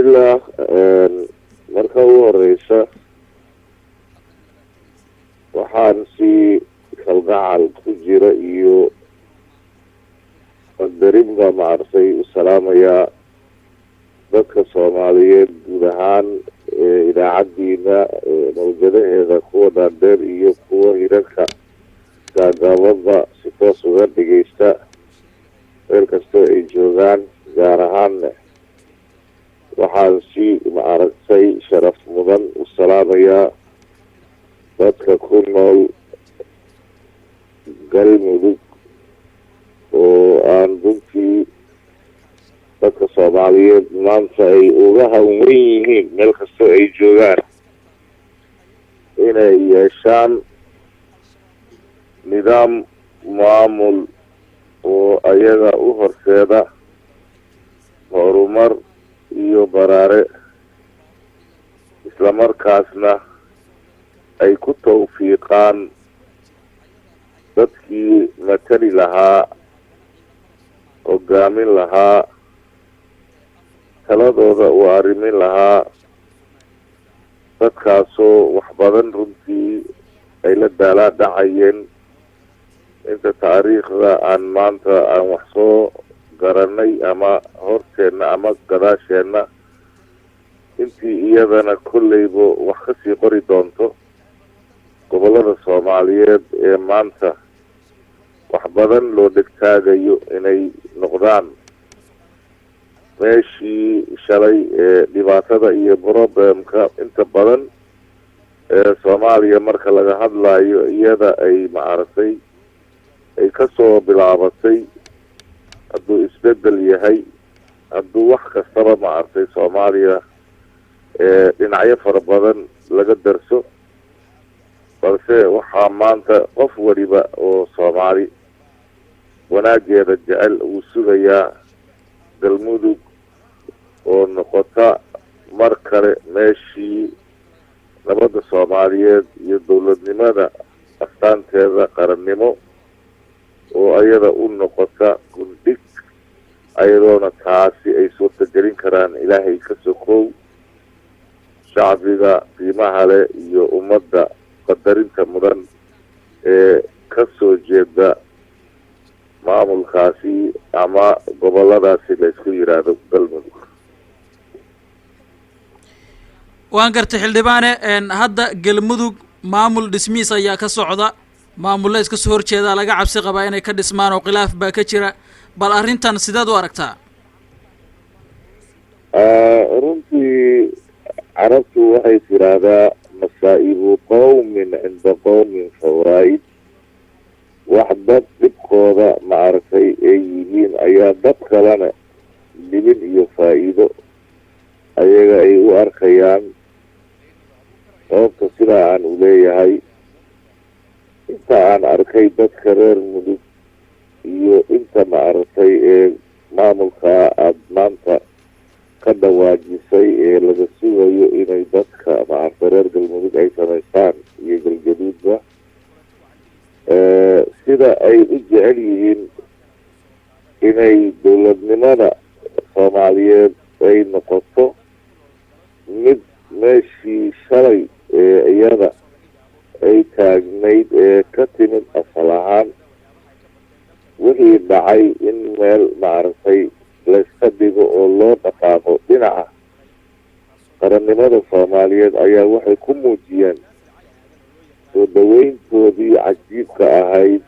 Bismillaah. Marka ugu horeysa waxaan si kalgacal ku jira iyo qadarin baa maaragtay u salaamayaa dadka Soomaaliyeed guud ahaan idaacaddiina mawjadaheeda kuwa dhaadheer iyo kuwa hirarka gaagaabada si toos uga dhegeysta meel kastoo ay joogaan. Gaar ahaanna waxaan si maaragtay sharaf mudan u salaamayaa dadka ku nool Galmudug, oo aan runtii dadka Soomaaliyeed maanta ay uga hanwen yihiin meel kastoo ay joogaan inay yeeshaan nidaam maamul oo ayaga u horseeda horumar iyo baraare, islamarkaasna ay ku tawfiiqaan dadkii matali lahaa, hogaamin lahaa, taladooda u arrimin lahaa, dadkaasoo wax badan runtii ay la daalaa dhacayeen inta taariikhda aan maanta aan wax soo garanay ama horteenna ama gadaasheenna, intii iyadana kolleyba wax kasii qori doonto gobollada Soomaaliyeed ee maanta wax badan loo dhegtaagayo inay noqdaan meeshii shalay ee dhibaatada iyo problemka inta badan ee Soomaaliya marka laga hadlayo iyada ay maaragtay ay kasoo bilaabatay. Hadduu isbedel yahay, hadduu wax kastaba maaragtay Soomaaliya ee dhinacyo fara badan laga darso, balse waxaa maanta qof waliba oo Soomaali wanaageeda jecel uu sugayaa Galmudug oo noqota mar kale meeshii nabadda Soomaaliyeed iyo dowladnimada astaanteeda qarannimo, oo ayada u noqota gundhig, ayadoona taasi ay suurtagelin karaan Ilaahay ka sokow shacbiga qiimaha leh iyo ummadda qadarinta mudan ee ka soo jeeda maamulkaasi ama goboladaasi la isku yidhaahdo Galmudug. Waan gartay, xildhibaane. Hadda Galmudug maamul dhismihiis ayaa ka socda, maamulla iska soo horjeedaa laga cabsi qabaa inay ka dhismaan oo khilaaf baa ka jira. Bal arrintan sideed u aragtaa? Runtii Carabtu waxay tiraahdaa masaa'ibu qowmin cinda qowmin fawaa'id. Wax dad dhibkooda maaragtay ay yihiin ayaa dad kalena libin iyo faa'iido ayaga ay u arkayaan. Sababta sidaa aan u leeyahay, inta aan arkay dadka reer Mudug iyo inta maaragtay ee maamulkaa aada maanta ka dhawaajisay ee laga sugayo inay dadka maaragtay reer Galmudug ay samaystaan iyo Galgaduudba, sida ay u jecel yihiin inay dowladnimada Soomaaliyeed ay noqoto mid meeshii shalay ee iyada ay taagnayd ee ka timid asal ahaan, wixii dhacay in meel maaragtay layska dhigo oo loo dhaqaaqo dhinaca qarannimada Soomaaliyeed, ayaa waxay ku muujiyeen soo dhaweyntoodii cajiibka ahayd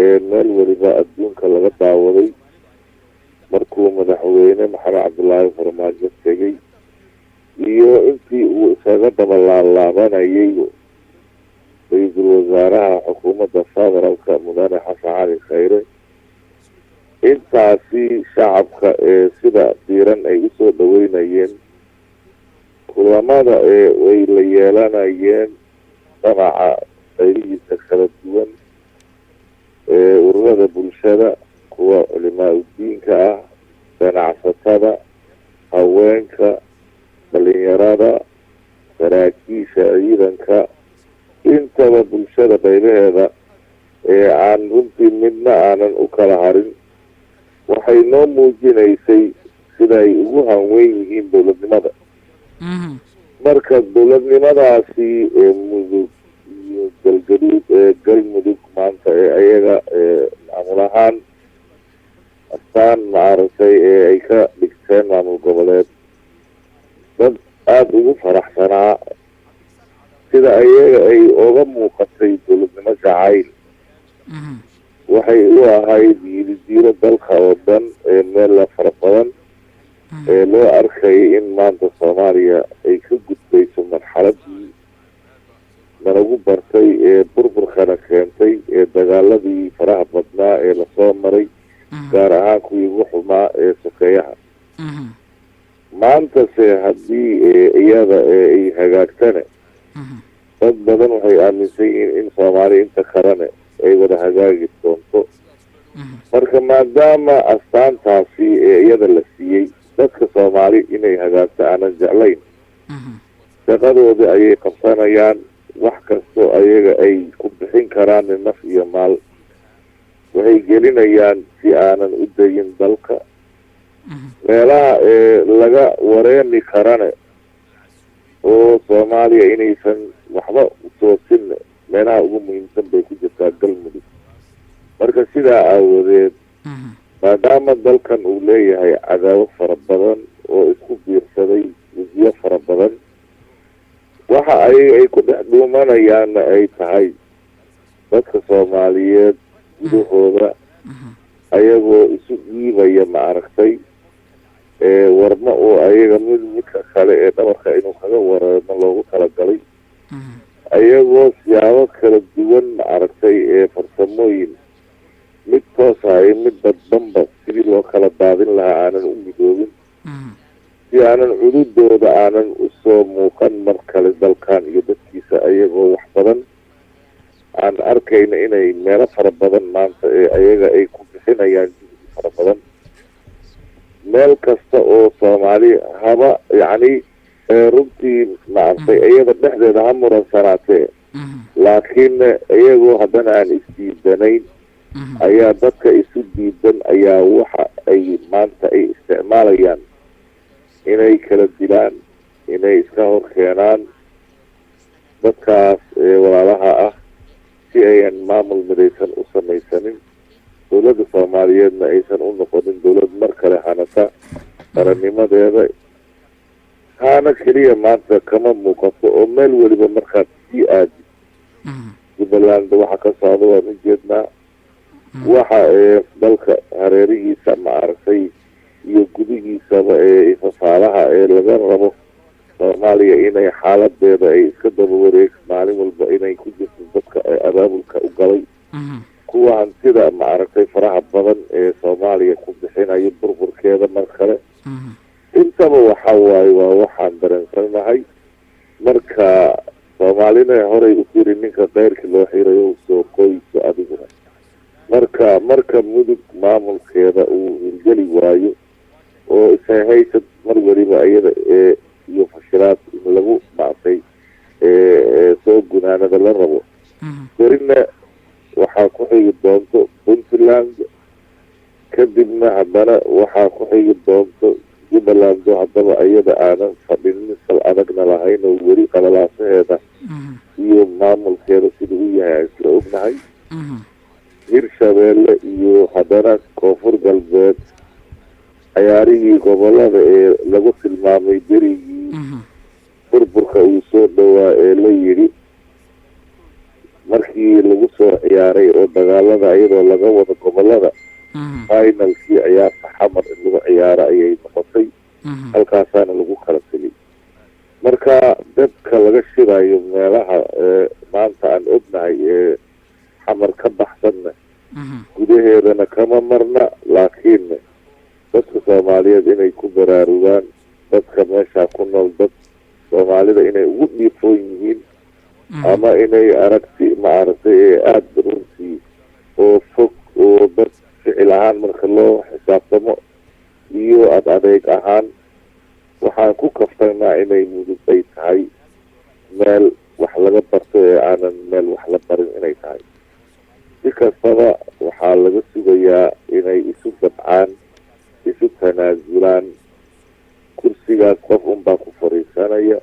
ee meel weliba adduunka laga daawaday markuu madaxweyne Maxamed Cabdulaahi Farmaajo tegey iyo intii uu isaga daba laalaabanayay ra-iisul wasaaraha xukuumadda federaalka, mudane Xasan Cali Khayre. Intaasi shacabka ee sida diiran ay usoo dhaweynayeen, kulamada ee ay la yeelanayeen dhanaca qaybihiisa kala duwan ee ururada bulshada, kuwa culimaa udiinka ah, ganacsatada, haweenka, dhalinyarada, saraakiisha ciidanka, intaba bulshada qaybaheeda ee aan runtii midna aanan u kala harin, waxay noo muujinaysay Sida ay ugu hanweyn yihiin dowladnimada. Marka dowladnimadaasi ee Mudug iyo Galgaduud ee Galmudug maanta ee ayaga maamul ahaan astaan, maaragtay, ee ay ka dhigteen maamul goboleed, dad aada ugu faraxsanaa sida ayaga ay oga muuqatay dowladnimo jacayl. Waxay u ahayd yididiiro dalka oo dhan ee meel la fara badan ee loo arkayay in maanta Soomaaliya ay ka gudbayso marxaladii nalagu bartay ee burburkana keentay ee dagaaladii faraha badnaa ee lasoo maray, gaar ahaan kuwii ugu xumaa ee sokeeyaha. Maantase haddii iyada ee ay hagaagtane, dad badan waxay aaminsan yihiin in Soomaaliya inta kalene ay wada hagaagi doonto. Marka maadaama astaantaasi ee iyada la siiyey, dadka Soomaali inay hagaagto aanan jeclayn, shaqadoodii ayay qabsanayaan. Wax kastoo ayaga ay ku bixin karaan naf iyo maal waxay gelinayaan si aanan u degin dalka. Meelaha ee laga wareemi karane oo Soomaaliya inaysan waxba utoosin, meelaha ugu muhiimsan bay ku jirtaa Galmudug. Marka sidaa aawadeed, maadaama dalkan uu leeyahay cadaabo fara badan oo isku biirsaday wejiyo fara badan, waxa ay ku dhex dhuumanayaanna ay tahay dadka Soomaaliyeed gudahooda, ayagoo isu dhiibaya, ma aragtay, warmo oo ayaga mid midka kale ee dhabarka inuu kaga wareermo loogu talagalay, ayagoo siyaabo kala duwan, ma aragtay, ee farsamooyin mid toosa iyo mid dadbanba sidii loo kala daadin lahaa aanan u midoobin, si aanan cududooda aanan usoo muuqan mar kale dalkan iyo dadkiisa, ayagoo wax badan aan arkayna inay meelo fara badan maanta ee ayaga ay ku bixinayaan juhdi fara badan. Meel kasta oo Soomaali haba yacni runtii, maaragtay, iyada dhexdeeda ha muransanaatee, laakiin iyagoo haddana aan isdiidanayn ayaa dadka isu diidan ayaa waxa ay maanta ay isticmaalayaan inay kala dilaan, inay iska hor keenaan dadkaas ee walaalaha ah, si ayan maamul midaysan u samaysanin, dowladda Soomaaliyeedna aysan u noqonin dowlad mar kale hanata qarannimadeeda. Haana keliya maanta kama muuqato oo meel weliba markaad sii aadid, Jubbaland waxa ka socda waan u jeednaa, waxa ee dalka hareerihiisa, ma aragtay, iyo gudihiisaba ee fafaalaha ee laga rabo Soomaaliya inay xaaladeeda ay iska daba wareeg maalin walba inay ku jirto, dadka ee abaabulka u galay, kuwa hantida, ma aragtay, faraha badan ee Soomaaliya ku bixinayo burburkeeda mar kale, intaba waxa waaye waa waxaan dareensanahay. Marka Soomaalina horey u tiri, ninka keyrkii loo xirayo soo qoyso adiguna. Marka Mudug maamulkeeda uu hirgeli waayo oo ishahaysad mar weliba iyada ee iyo fashilaad in lagu maartay ee soo gunaanada la rabo, berina waxaa ku xigi doonto Puntland, kadibna haddana waxaa ku xigi doonto Jubbaland oo haddaba iyada aanan fadhinin, sal adagna lahayn oo weli qalalaasaheeda iyo maamulkeeda siduu u yahay aan isla ognahay, Hirshabeelle iyo haddana Koonfur Galbeed, ciyaarihii gobolada ee lagu tilmaamay berigii burburka uu soo dhowaa ee la yidhi markii lagu soo ciyaaray oo dagaalada iyadoo laga wado gobolada, finalkii ciyaarta Xamar in lagu ciyaaro ayay noqotay, halkaasaana lagu kala tegay. Marka dadka laga shirayo meelaha ee maanta aan ognahay ee Xamar ka baxsanna, gudaheedana kama marna, laakiin dadka Soomaaliyeed inay ku baraarugaan, dadka meeshaa ku nool, dad Soomaalida inay ugu dhiifoon yihiin ama inay aragti, ma aragtay, ee aada runtii oo fog oo dad ficil ahaan marka loo xisaabtamo iyo ad adeeg ahaan, waxaan ku kaftanaa inay Mudug ay tahay meel wax laga barto ee aanan meel wax la barin inay tahay. Si kastaba waxaa laga sugayaa inay isu dabcaan, isu tanaasulaan. Kursigaas qof unbaa ku fariisanaya.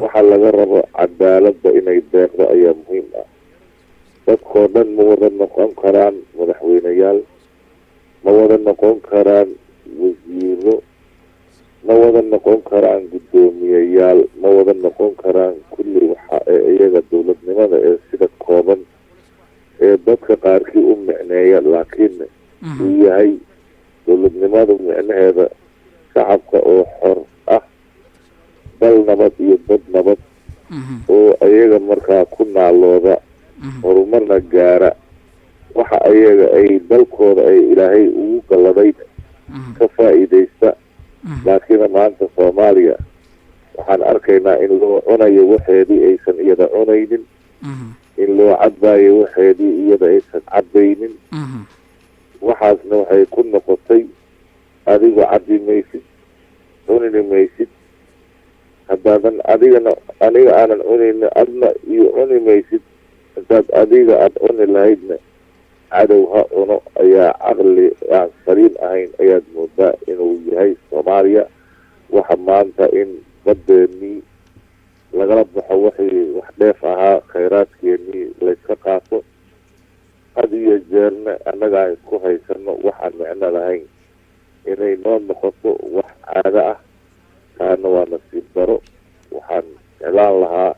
Waxaa laga rabo cadaaladda inay deeqdo ayaa muhiim ah. Dadkoo dhan ma wada noqon karaan madaxweyneyaal, ma wada noqon karaan wasiiro, ma wada noqon karaan guddoomiyeyaal, ma wada noqon karaan kulli. Waxa ee iyaga dowladnimada ee sida kooban ee dadka qaarkii u micneeya, laakiin uu yahay dowladnimadu micnaheeda shacabka oo xor ah, dal nabad iyo dad nabad oo ayaga markaa ku naalooda, horumarna gaara, waxa ayaga ay dalkooda ay Ilaahay ugu galladayna ka faa'iidaysta. Laakiin maanta Soomaaliya waxaan arkaynaa in loo cunayo waxeedii aysan iyada cunaynin, in loo cadbaayo waxeedii iyada aysan cadbaynin. Waxaasna waxay ku noqotay adigu cadbi maysid, cunini maysid. Haddaadan adigana aniga aanan cunaynin, adna iyo cuni maysid. Intaad adiga aada cuni lahaydna cadow ha cuno ayaa caqli aan saliim ahayn ayaad moodaa inuu yahay Soomaaliya. Waxa maanta in baddeenii lagala baxo, waxii wax dheef ahaa, khayraadkeenii layska qaato, had iyo jeerna annaga aan isku haysano waxaan micno lahayn inay noo noqoto wax caado ah, taana waa nasiib daro. Waxaan jeclaan lahaa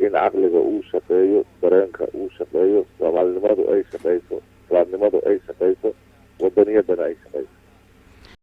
in caqliga uu shaqeeyo, dareenka uu shaqeeyo, soomaalinimadu ay shaqeyso, islaamnimadu ay shaqeyso, wadaniyadana ay shaqeyso.